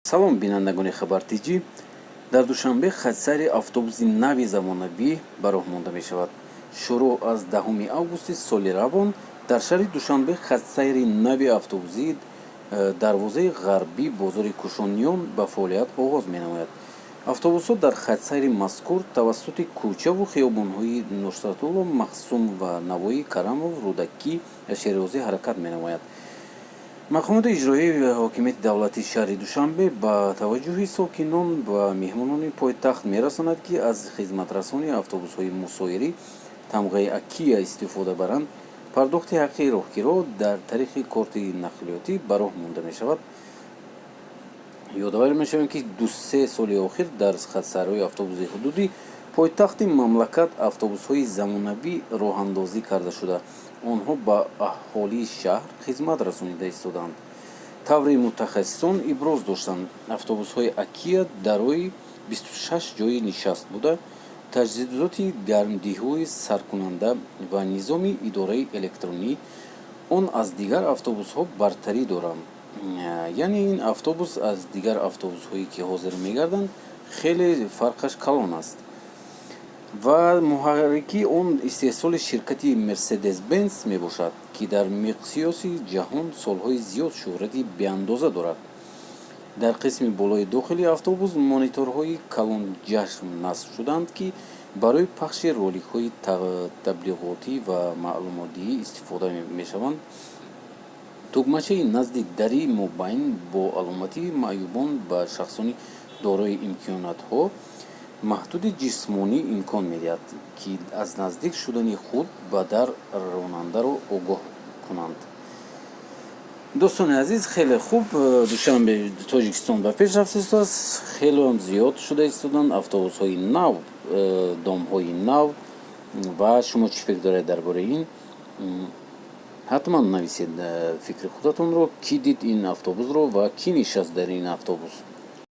Салом, бинандагони Хабар Тҷ. Дар Душанбе хатсайри автобуси нави замонавӣ ба роҳ монда мешавад. Шурӯъ аз 10 августи соли равон дар шаҳри Душанбе хатсайри нави автобусӣ дарвозаи ғарбӣ, бозори Кушониён ба фаъолият оғоз менамояд. Автобусҳо дар хатсайри мазкур тавассути кӯчаву хиёбонҳои Нусратулло Маҳсум ва Навоӣ, Карамов, Рӯдакӣ ва Шерозӣ ҳаракат менамояд. Мақомоти иҷроияи ҳокимияти давлатии шаҳри Душанбе ба таваҷҷӯҳи сокинон ва меҳмонони пойтахт мерасонад, ки аз хизматрасонии автобусҳои мусоирӣ тамғаи Акия истифода баранд. Пардохти ҳаққи роҳкиро дар тариқи корти нақлиётӣ ба роҳ монда мешавад. Ёдовар мешавем, ки 2-се соли охир дар хатсайрҳои автобуси ҳудуди пойтахти мамлакат автобусҳои замонавӣ роҳандозӣ карда шуда, онҳо ба аҳолии шаҳр хизмат расонида истодаанд. Тавре мутахассисон иброз доштанд, автобусҳои Акия дорои 26 ҷойи нишаст буда, таҷҳизоти гармдиҳии сардкунанда ва низоми идораи электронӣ он аз дигар автобусҳо бартарӣ доранд. Яъне ин автобус аз дигар автобусҳое, ки ҳозир мегарданд, хеле фарқаш калон аст ва муҳаррики он истеҳсоли ширкати Мерседес Бенс мебошад, ки дар миқёси ҷаҳон солҳои зиёд шӯҳрати беандоза дорад. Дар қисми болои дохили автобус мониторҳои калонҷашм насб шудаанд, ки барои пахши роликҳои таблиғотӣ ва маълумотдиҳӣ истифода мешаванд. Тугмачаи назди дари мобайн бо аломати маъюбон ба шахсони дорои имкониятҳо маҳдуди ҷисмонӣ имкон медиҳад, ки аз наздик шудани худ ба дар ронандаро огоҳ кунанд. Дӯстони азиз, хеле хуб, Душанбе, Тоҷикистон ба пеш рафта истодааст. Хелеам зиёд шуда истоданд автобусҳои нав, домҳои нав. Ва шумо чӣ фикр доред дар бораи ин? Ҳатман нависед фикри худатонро. Кӣ дид ин автобусро ва кӣ нишаст дар ин автобус?